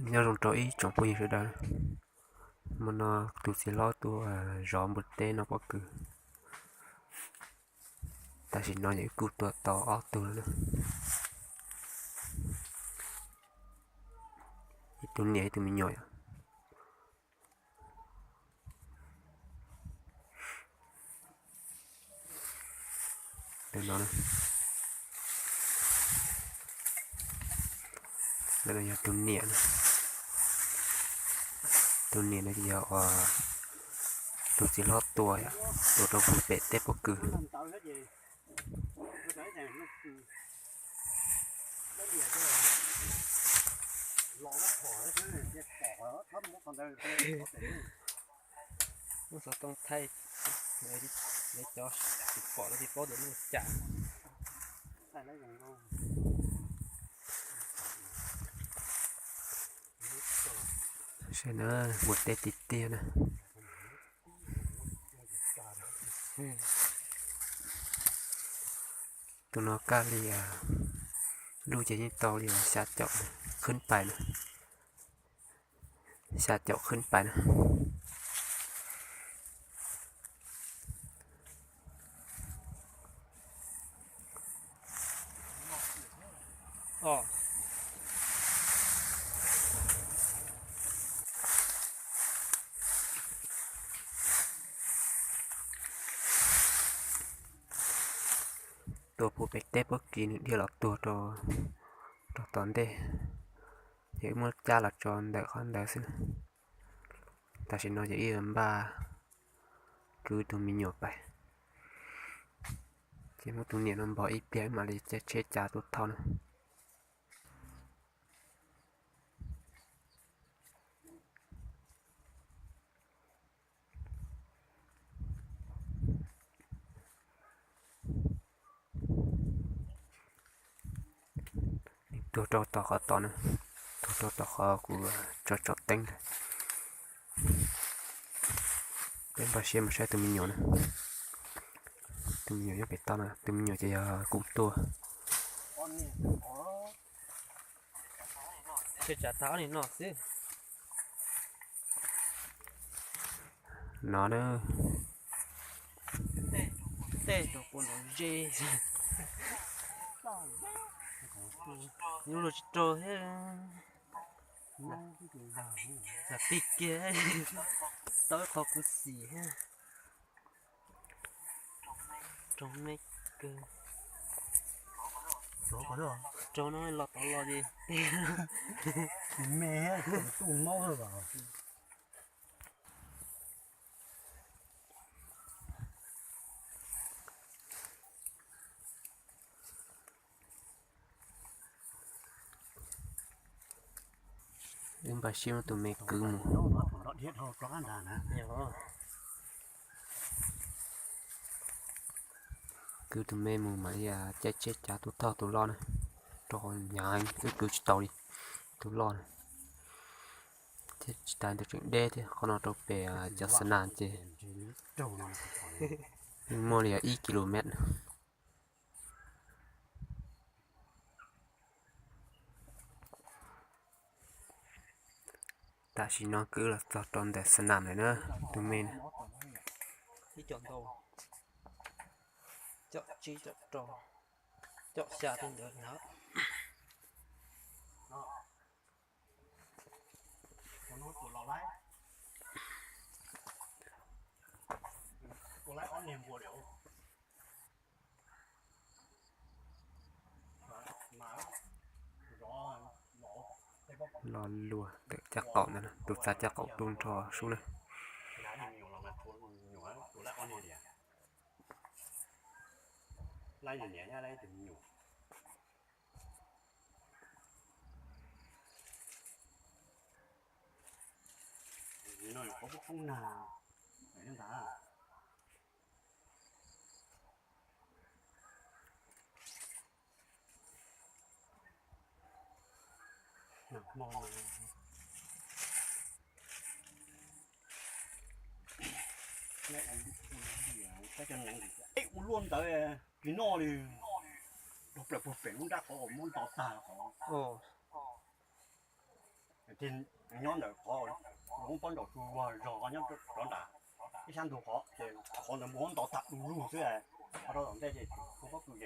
Nyob zoo rau ib tsoom phooj ywg sawv daws, hmo no tus txiv hlob tuaj zov npua teb noj pob kws. Tam sim no yog wb kuj tua tau ob tug lawm na, ib tug niam ib tug me nyuam yom. Tus no, tus no yog tus niam no, tus niam no yog tus txiv hlob tua, tua rau pem teb pob kws. Muab xov tooj thaij, lawv cov tsis pom lawv tsis paub tias lub cas. Saib na, npua teb tiag tiag na. Tus no kaj li, lub ces yeej tau li xya caum khwb pais na, xya caum khwb pais na. Tua puag pem teb pob kws nws dhia los tuag rau tom ntej, ces wb muab cab los tso ntawm qhov ntawd xwb. Tam sim no ces wb npaj kwv tus me nyuam pais, ces muab tus niam no npog ib pliag wb mam li caij tsheb cav tuaj thauj na. Tuag rau tom qhov tod na, tuag rau tom qhov kuv tso tsom teeb ntag. Peb npaj siab mus saib tus me nyuam na. Tus me nyuam nyob pem toj na, tus me nyuam ces yog kuv tua. Tsa tag ob nim no xwb. No na. Tej rau puas nrov ze. Lub lug tsis rau thiab. Txog pig kiag tau ib qho kuv xim thiab. Raug me kawg. Raug no los tod los ces me, tus maub. Wb npaj siab muab tus me kwv mus. Kwv tus me mus mam li caij tsheb cav tuaj thauj tus loj na, rau qhov hnyav heev wb kwv tsis tau li tus loj na. Thiab tsis tas ntawd tseem deb thiab, qhov no rau pem cov xa nas ces muaj li ib ki lo mev na. Tam sim no kwv los txog rau ntawm xa nas lawm na, tus me na. Ib co ntau, co tsib co rau, co xya tej ntawd na. Lo lua ntawm caj qaum ntawd, tus txav caj qaum tu nrho sub na. Ua luaj ntawd tsis noj li, rau plaws puag pem lub nrab qhov uas muab nto tag qhov. Ces nyob ntawm qhov lub pob ntsas tsuas vag zog nyob rov nram ib sab ntug qhov, ces qhov ntawd muaj nto tag du lug xwb. Qhov rau tom ntej ces tsis muaj pob kws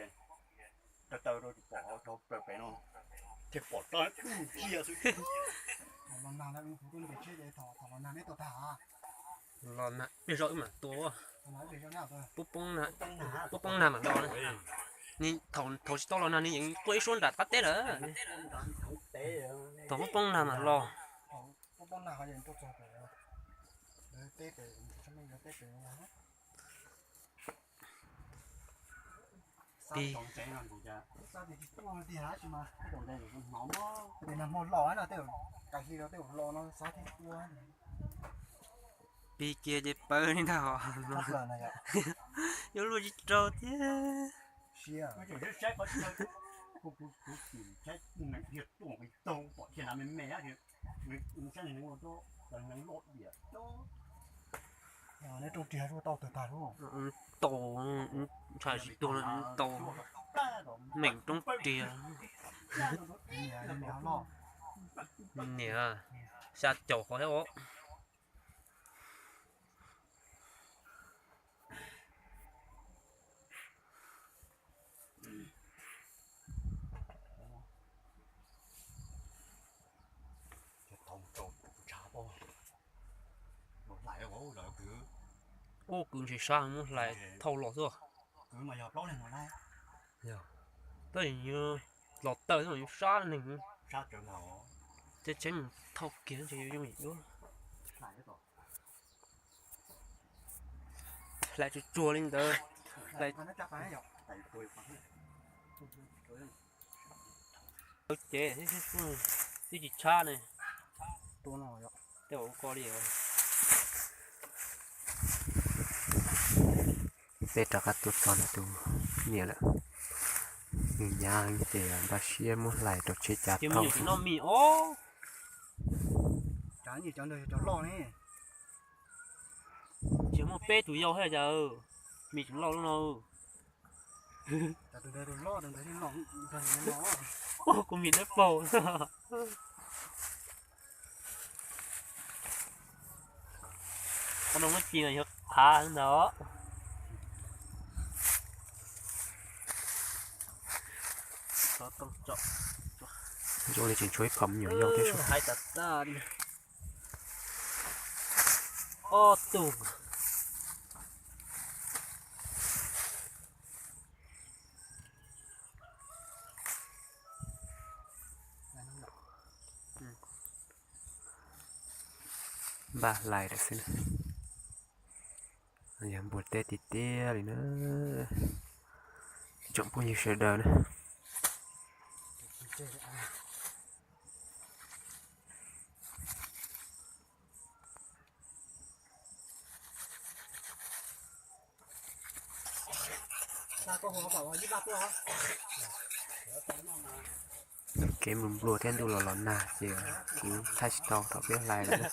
ces taw taw rau tsis pom rau plaws pem no, ces pom rau ntsia xwb. Los nag, peb zog wb mam tua, poob poob nag mam los. Thaum tsis tau los nag nws yeej quaj ib suab nram qab teb lawm. Thaum poob poob nag mam los. Pib, pib kiag ces pawv li ntag os. Yuav luaj tsis raug thiab. Tau, ntshai tsis tuag no tau, meem roob riag. Niam, xya caum qhov thiab os. Ua kwv ntshe sab muab hlais thauj los xwb. Yog, tab sis los tawm xwb mas yuav sab neeg. Tsheb tsheb mus thauj kiag ntshe yuav yooj yim dua. Hlais tsuag tsuag li ntawd. Hlais, cev, twb tsis tshab ne. Tej ua ko li. Peb rov qab tuaj txog tus niam lawm. Nws hnyav heev ces npaj siab muab hlais rau tsheb cav thauj. Tsis muaj peb tus yau thiab cas, mis tseem loj lub no. Kuv mis dawb paug. Qhov no muab ci mas yog qhav ntag. Zoo li tseem tshuav ib phaum me nyuam yau thiab. Hais tas tas li. Ob tug. Npaj hlais lawm xwb na. Yog npua teb tiag tiag li na. Tsoom phooj ywg sawv daws na. Kev nplua nplua thiab ntuj los los nag ces kuv thaij tsis tau thaum peb hlais lawm.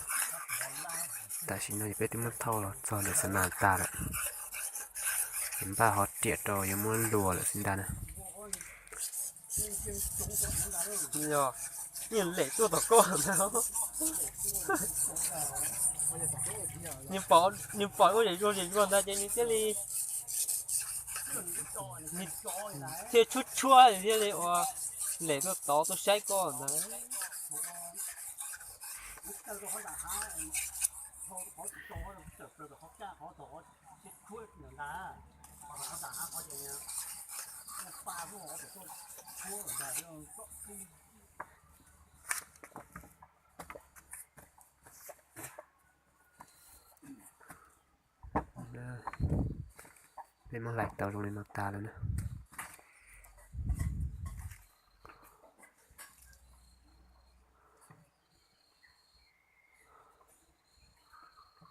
Tam sim no ces peb twb muab thauj los txog ntawm xa nas tas lawm. Ces npaj hov riam rau yuav muab luas lawm xwb ntag na. Yog, yeej lem tuaj tom koj ntag. Nws pom ua zem zuag zem zuag ntag ces nws thiaj li, nws thiaj tshuab tshuab thiaj li ua lem tuaj tod tuaj saib koj ntag. Peb muab hlais tau zoo li no tas lawm na.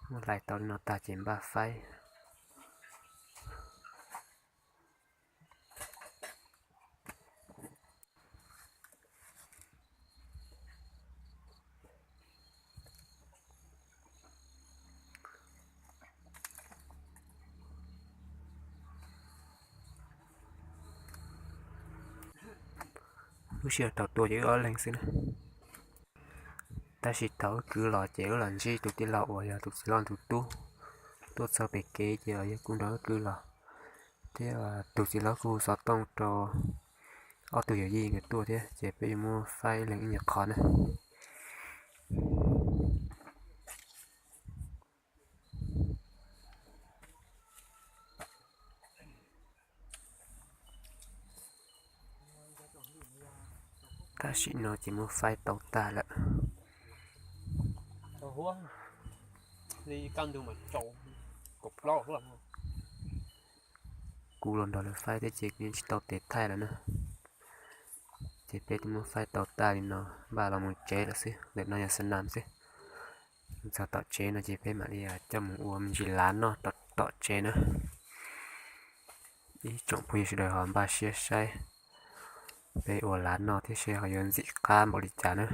Muab hlais tau li no tag ces npaj faib. Lub sij hawm thaum tua ces wb ob leeg xwb na. Tab sis thaum wb kwv los ces wb los ntsib tus tij laug uas yog tus txiv hlob tus tub tuaj txog pem kev ces yawg kuj nrog wb kwv los, thiab tus txiv hlob kuj hu xov tooj rau ob tug yawm yij nkawd tuaj thiab, ces peb yuav muab faib ib leeg ib nyuag qhov na. Tam sim no ces muab faib tau tag lawm. Kuv los nrog lawv faib thiab ces yeej tsis tau tes thaij lawm na. Ces peb twb muab faib tau tag li no, npaj los mus tsev lawm xwb, ntawm no yog xa nas xwb. Txog tom tsev no ces peb mam li coj mus ua me ntsis lav noj tom tsev na. Ib tsoom phooj ywg sawv daws ho npaj siab saib peb ua lav noj thiab seb ho yuav ntxim qab npaum li cas na.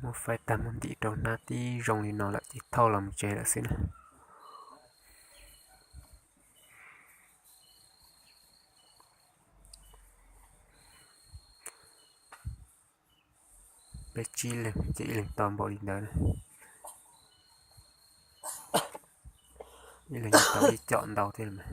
Muab faib tag muab ntim rau hnab tib zoo li no lawm ces thauj los mus tsev lawm xwb na. Peb tsib leeg ces ib leeg tau npaum li ntawd. Ib leeg tau ib com ntau thiab mas.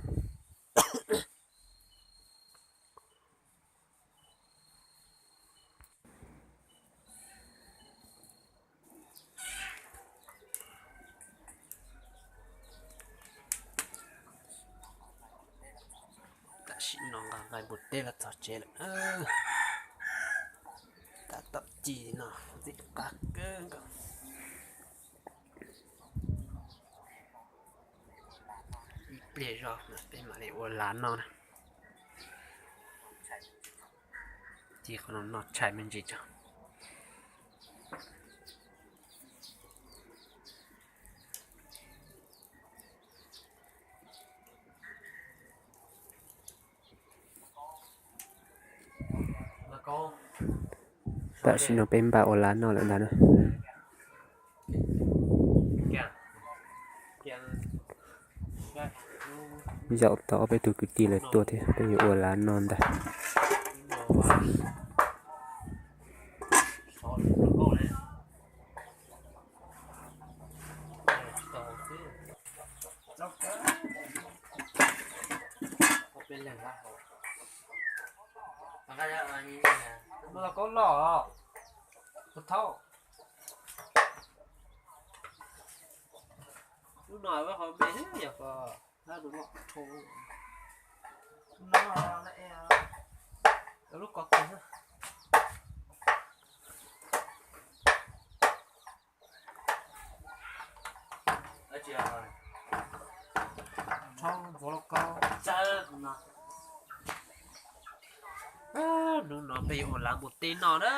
Tam sim no nqa nqaij npua teb los txog tsev lawm. Tab tom ci no ntxim qab kawg nkaus. Ib pliag zog peb mam li ua lav noj na. Ci qhov no noj tshais me ntsis tso. Tam sim no peb npaj ua lav noj lawm ntag na. Zaum tau ob peb tug kwv tij lawv tuaj thiab peb yuav ua lav noj ntag. Los koj loj, koj thaub. Lub no wb qhov me xwb yog ko, lub no, lub ko kawg xwb. Hnub no peb yuav ua lav npua teb noj na.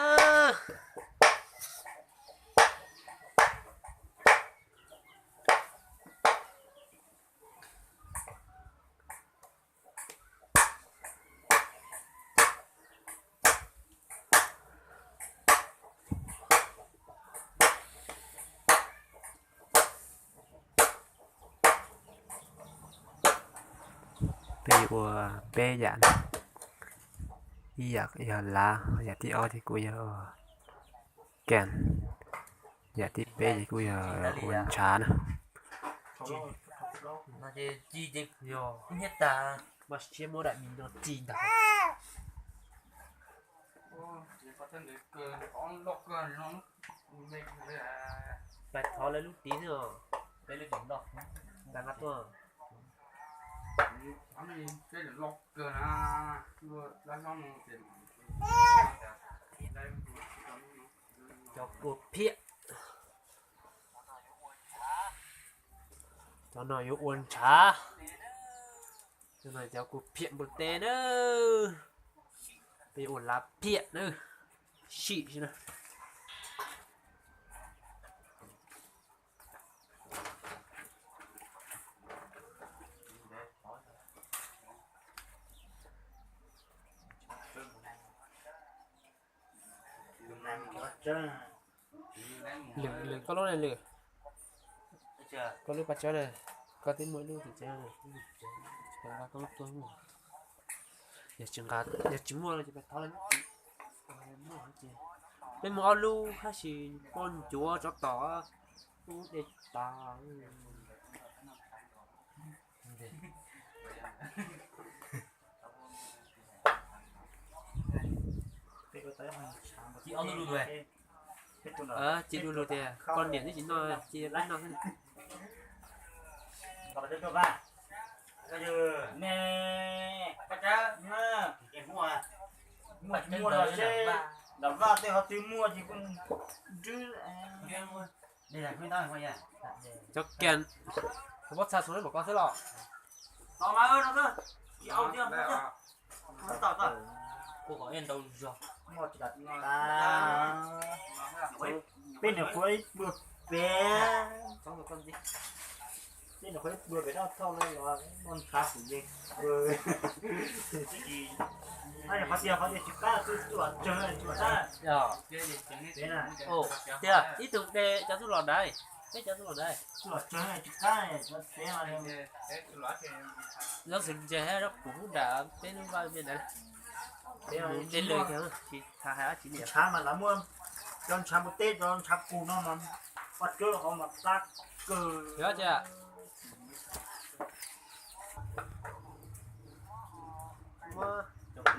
Peb yuav ua peb yam, ib yam yog lav, yam thib ob ces kuj yog kas, yam thib peb ces kuj yog ua ntshav na. Pais thov lawv lub tiv xwb os. Peb lub tiv noj, nqa tuaj. Cov kua phiaj. Cov no yuav ua ntshav. Cov no cov kua phiaj npua teb na. Peb yuav ua lav phiaj na. Sim xwb na. Lwm, lwm koj lub na lwm. Koj lub paj tsawb na, koj twb muaj ib lub tim tsev, koj lub tuaj. Yog tsis nqa, yog tsis muaj no ces peb thov lawv muab. Peb muaj ob lub hab sis poj ncuav tsov tom ub dej tas. Tsis du lug tias koj niam twb tsis noj, cia peb noj xwb. Muaj los seb, lam vaj tej ho twb muaj ces kuj nrwb. Cov kiag, kuv pob txha txhua lub npaum ko xwb los. Peb nws qhuav ib pluag pem, peb nws qhuav ib pluag pem dab thauj los noj ntshav kuv yeej. Qhov tias, qhov tias tsis qab, tub tub los tsawg tsis qab. Tiag, ib tug de cov tub los daiv, peb cov tub los daiv. Tub los tsawg tsis qab, cov pem. Zaub xwm ntse hab zaub pum hub nram peb lub vaj me ntawd. Peb mus dej lawm tsis tas hais dab tsi li. Ntshav mas lawv muaj cov ntshav npua teb, cov ntshav pum no mas poj cuab rau qhov mas qab kawg. Yog tias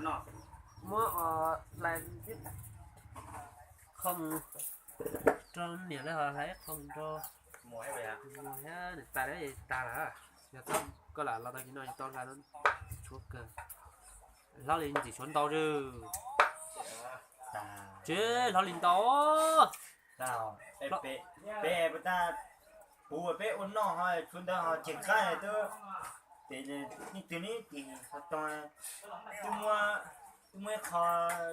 muab, muab lais qhov mus rau niam lawv ho hlais qhov mus rau mus thiab nws tas lawm, tas lawm. Yog txhob koj lam los tau ces no tsis tau hlais, tshuav kawg. Hlob li ntxim tshuav ntau. Tsis hlob li ntau. Peb, peb, peb ua noj ho tshuav ntawd ho ces qab twb, ces yeej twg ne ces ho tog, twb muab, twb muab ib qho,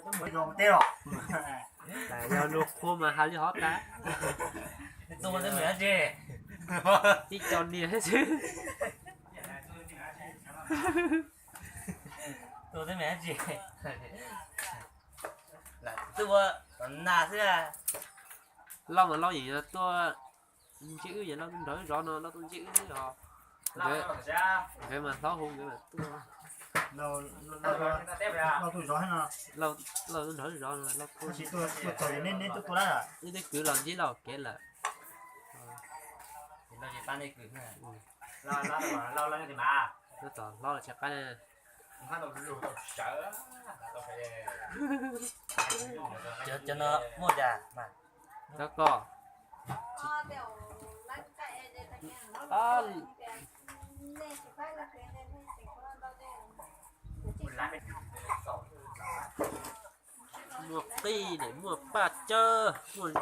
twb muab zoo teb os. Yog luag qhua mas hais li hov tas. Tua twb mus dab tsi? Tib co niag xwb. Tua twb mus dab tsi? Lam tua tom nag xwb. Lauj mas lauj yeej yog tuaj ntsib wb, yog lauj nrog wb zov no lauj tuaj ntsib wb xwb os. Nkawd mas hlob hu nkawd mas tuaj. Lauj tuaj zov no. Lauj nrog wb zov no lauj tuaj. Tab sis tuaj txog ces neb, neb twb tuaj lawm. Wb twb kwv los ntsib lauj kev lawm. Tab tom hlob los tsis qab na. Cov, cov no muaj cas mas? Cov ko. Muaj qij ne, muaj paj cawb, muaj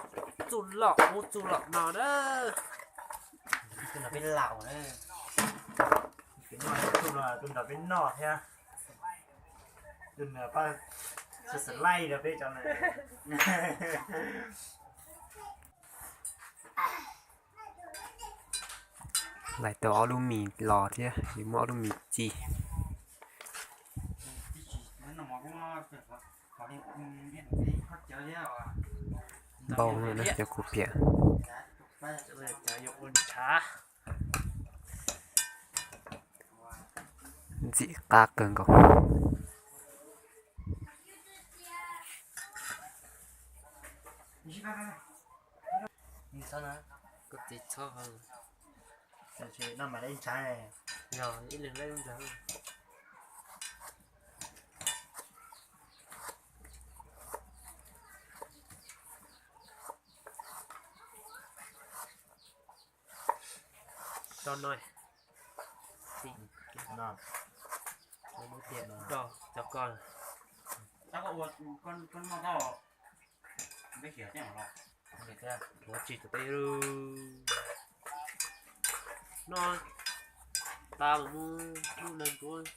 txuj loj ub txuj loj no na. Tus nrog peb noj thiab. Tus nrog pab subscribe rau peb cov no. Lais tau ob lub mis los thiab, yuav muab ob lub mis ci. Npau no cov kuv piam. Ntxim qab kawg nkaus. Koj txiv txhob, yog ib leeg lawv ntag. Rau no, rau cov ko. Ua tsis tau teb no, tas mas mus lub neeg tuaj.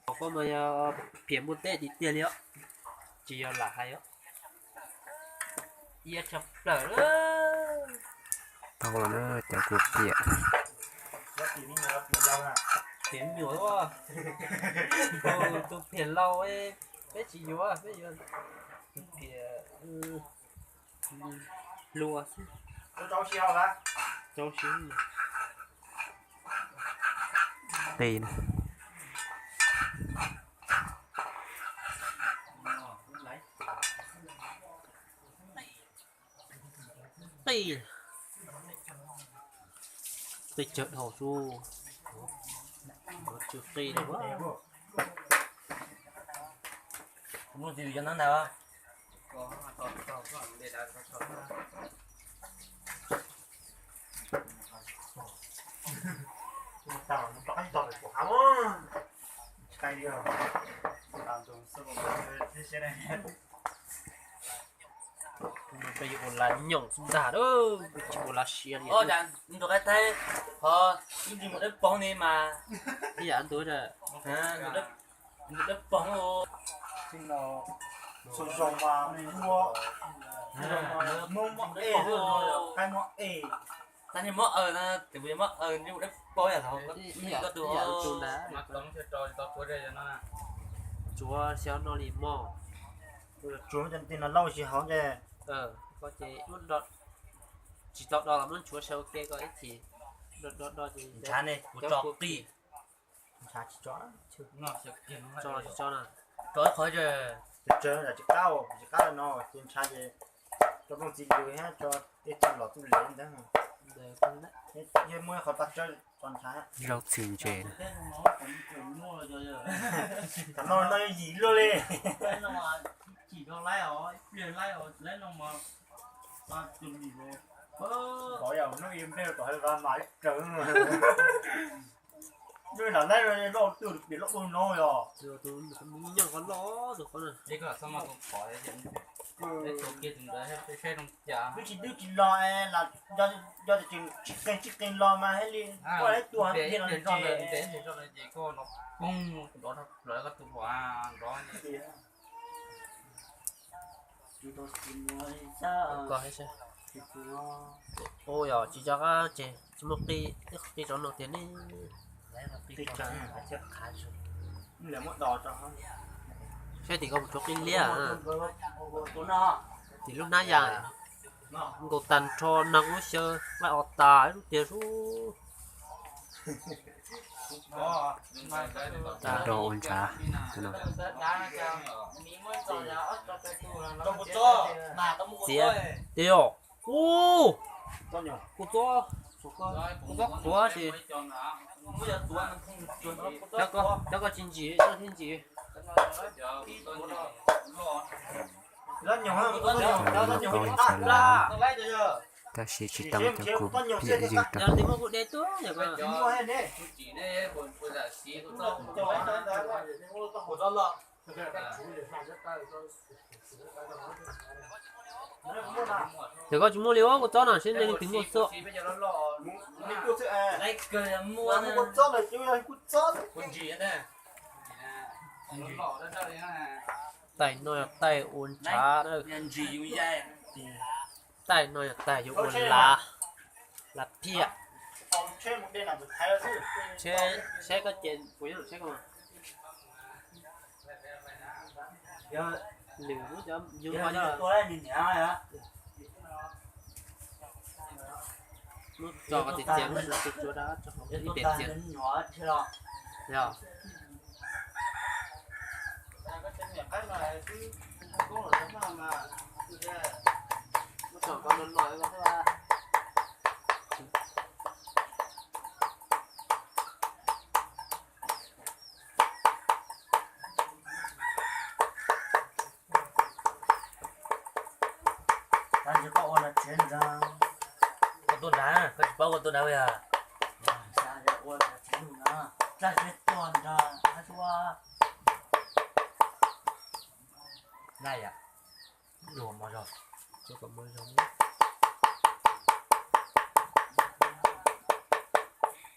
Qhov ko mas yog phiam npua teb tiag tiag li os, tsis yog lam hais os. Iab tshaj plaws. Tau los na cov kuv piam. Phiam nyuam, tus phiam laus, Peb tsis yuav, peb yuav tias hlua xwb. Rau si, qis na. Qis, qis cawg dhau xwb, tsw qis li. Peb yuav ua laj nyoos xwb ntag, peb tsis ua laj siab li. Ntug qaib thaib, ho ib ntsis mus dawb paug ni mas, ib yam ntug, ntug dawb paug. Txhua zaus mas ua, Hmoob muab ej, qaib muab ej. Tag nrho muab aws na, tes kuv yuav muab aws, nws ua dawb paug yam thaum koj tus ntag. Tsuav xyov no li mog. Tsuav cov ti no lauj, tsis hauv ntshe. Koj ces tsis tau do los muab nchuav sawv ua ke koj ib chim. Do do do ces ntshav ne, kuv tso qij. Ntshav tsis tso, tso tsis tso na. Tso ib qho, tsis qab, tsis qab no ces ntshav ces tso plooj txiv lws thiab tso tej txuj lom txuj liam ntawd. Yog muaj ib qho paj tsawb tso ntshav. Zaub txwv ntses. Tam no no yim luaj li. Pov yog hnub ib nplej kom hais mas ib raws. Nyob nram laib loj twg piam loj ua no yog. Tus me nyuam qhov loj tus qhov na. Twb tsis twb tsis los, yog tias tsis qees tsis qees los mas thiaj li ua ib tug thiaj no ces. Ua yog tsis tso qab ces tsis muaj qij, ib qho qij rov no tiag ne. Saib tim koj mus rau qij liab. Tim lub hnab yas nkaus tag nrho neeg lub xyaw, laij o tas ib lub tiag sub. Tag nrho ua ntshav no. Txiav tiag. Ub, kuv txob, kuv txob qhuav ces. Cov koj tsis ntsim, koj thiaj ntsim. Tab sis tsis tau cov kuv phiaj ywg rau. Ces koj tsis muaj li, kuv txob no seb nej leej twg muaj xwb. Taim no yog taim ua ntshav. Taim no yog taim yuav ua lav, lav phiaj. Saib koj ces puas yog saib koj. Lwm lub cov yug tua niam. Muab tso tiag tiag, muab tsuav tsuav da tso hauv ib pem tiag. Yog. Muab tso koj no no. Tab sis koj ua no tsev nrag. Koj tuaj nrad, koj tsis paub koj tuaj nrad yog. Ua tsev nrag, txaj seb tuaj nrag, ab suab. Laj yam, luag mos zog.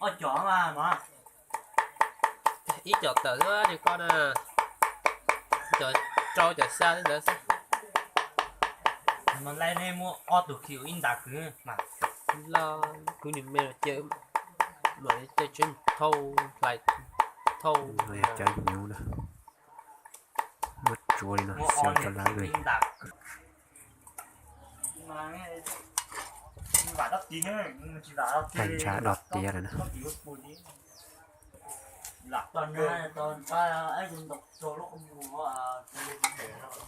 Ob cov mas mas. Ib cov tawm xwb li koj na. Cov rau cov xya li ntawd xwb. No laib nej muaj ob tug kiv ib ntas kwv mas. Laj kwv nws me los caw, mam li caw tsheb thauj hlais thauj. Cov hnyuv na, muaj tsuav li no xyaw rau lawv li. Tag ntshav do tiav lawm na.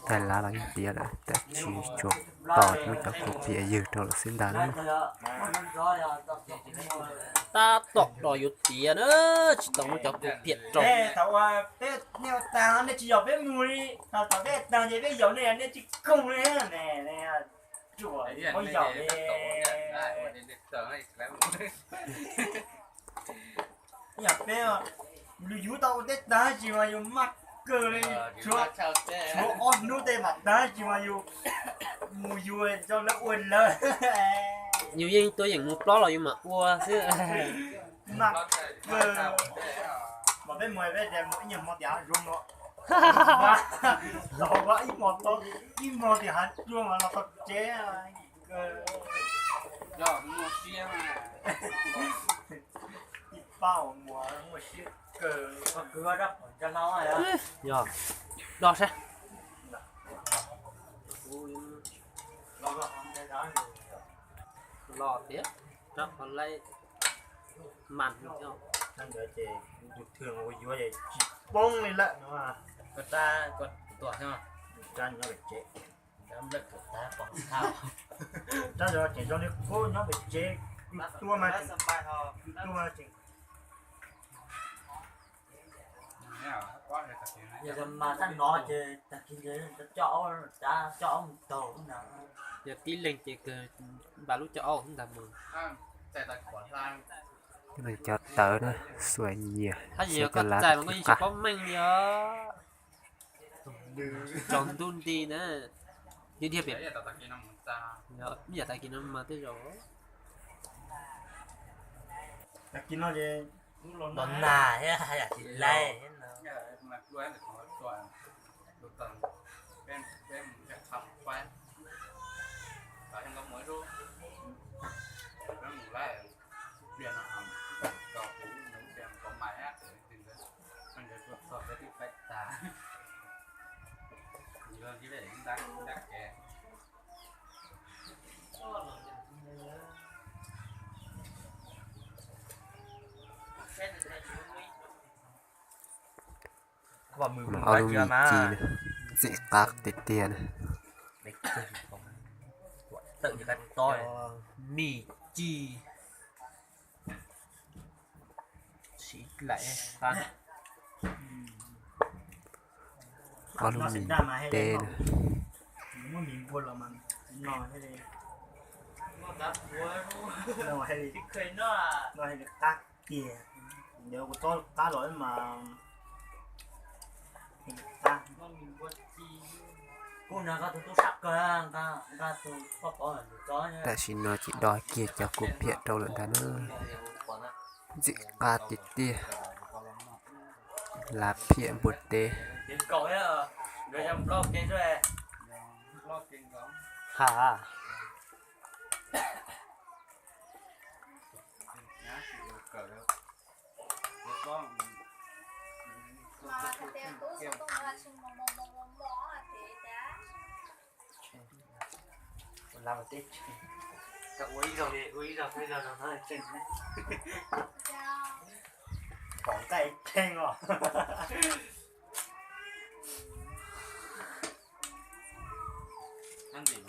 Tag lav los yeej tiav lawm, tab sis tsuas tos muab cov kua piam ywg rau lawm xwb ntag na. Tab tom los yuav tiav na, tsis tau muab cov kua piam rau. Thaum uas peb nej ua tag nej tsis yog peb mus li, thaum peb tag ces peb yaum nej, nej tsis koom li. Ruam, muab yaum li. Yog peb, yus yuav tau ua teb tag tsis mas yus maj kawg li, tshuav, tshuav ob hnub tej mam tag tsis mas yus mus yus rau lawv ua lawv. Yus yeej tuaj yeem mus plob los yus mam ua xwb. Maj kawg. Mas peb mus peb tias mus ib nyuag hmo tias hav zoov no, los ua ib hmo, ib hmo tias hav zoov mas los tau tsev. Ib pab uas muaj siab kawg. Yog, do seb. Los tias rab qhov laib mas, ces tus thwj ua yuav ces tsis poob li lawm no. Koj rab koj tuaj xwb, rab nyob pem tsev. Rab nplawm tuaj tag pom tag. Rab ces zoo li qub nyob pem tsev, kwv tuaj mas, kwv tuaj mas tseem. Yog mas tag no ces tag kis coj aub, coj aub mus taug na. Yog tib leeg ces npaj lub coj aub ntag mus. Cov tawv na, xuas nyias, haj yam xuas yog cov koj lav txais mas koj yeej tsis paub meej li os. Tsaus ntuj nti na, dhia dhia pem, ib yam tag kis no mas tej zaum. Tag kis no ces los nag thiab haj yam tsis laij thiab no. Ob lub mis ci na, ntxim qab tiag tiag na. Mis ci. Ob lub mis teb na. Qab tiag, ntawd kuv txob qab los mas. Tam sim no ces do kiag cov kua phiam rau lawm ntag na. Ntxim qab tiag tiag. Lav phiam npua teb. Ha. Ua ib zaug, ua ib zaug, ua ib zaug no tseeb. Pom nqaij cheej os. Ntxim.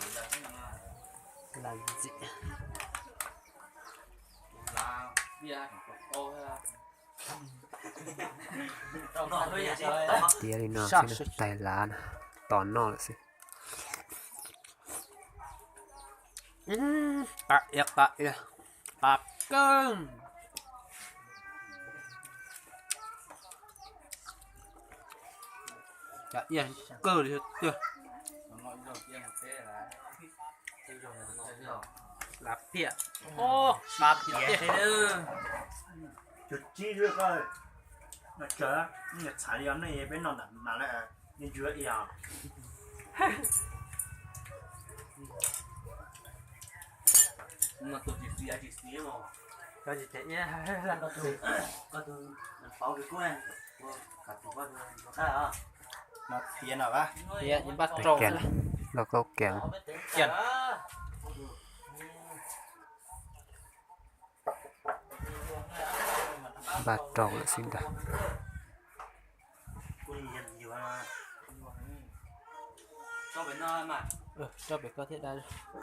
Tiav li no xwb, tais lav na, tos noj lawm xwb. Qab iab, qab iab, qab kawg. Qab iab kawg li tiag. Lav phiam, qab tiag tiag. Cov tsib, txhais li nej peb noj ntam mas lawm, nej ntsia ib yam. Koj tsis tseem iab, koj tus, koj tus pauv kub, koj tus, koj tus qab os. Npaj rau, loj kaub kiag. Npaj rau lawm xwb ntag.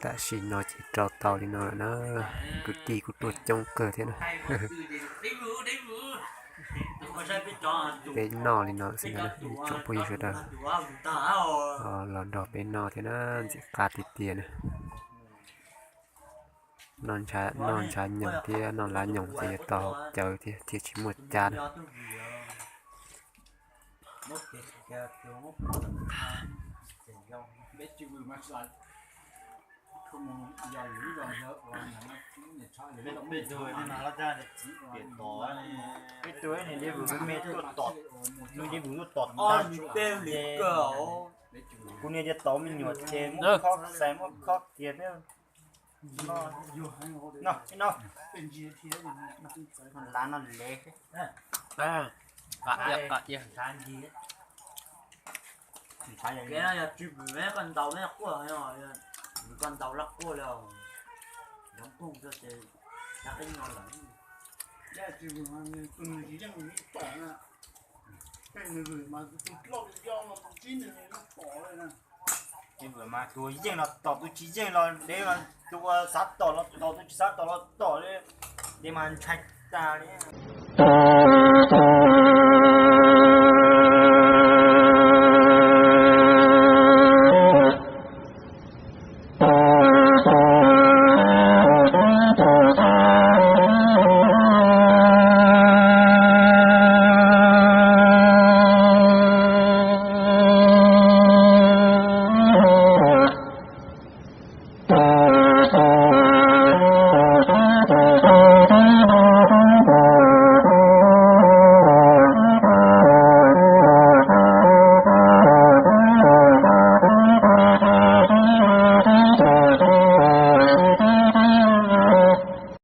Tam sim no ces rau tau li no lawm na. Kwv tij kuj tuaj coob kawg thiab na. Peb noj li no xwb ntag na ib tsoom phooj ywg sawv daws. Los nrog peb noj thiab na, ntxim qab tiag tiag na. Noj ntshav nyoos thiab noj lav nyoos ces yuav tau haus cawv thiab thiaj tsis muaj cab na. Peb tug niag dej vwm me tuaj tom, nws dej vwm tuaj tom tag ces kuv niag cov tauv me nyuam ces muab khob xais muab khob kiag thiab. No, no, lav no lev. Kev no yog tsw vwm me koj ntaus me quaj, vwm koj ntaus laj quaj li, yov pooj ces laj qeeb no lawm. Tus vwm mas tus yeej los tom, tus tsis yeej los dev, tus xav tom los tom, tus tsis xav tom los tom li, dev mas ntshai tag li.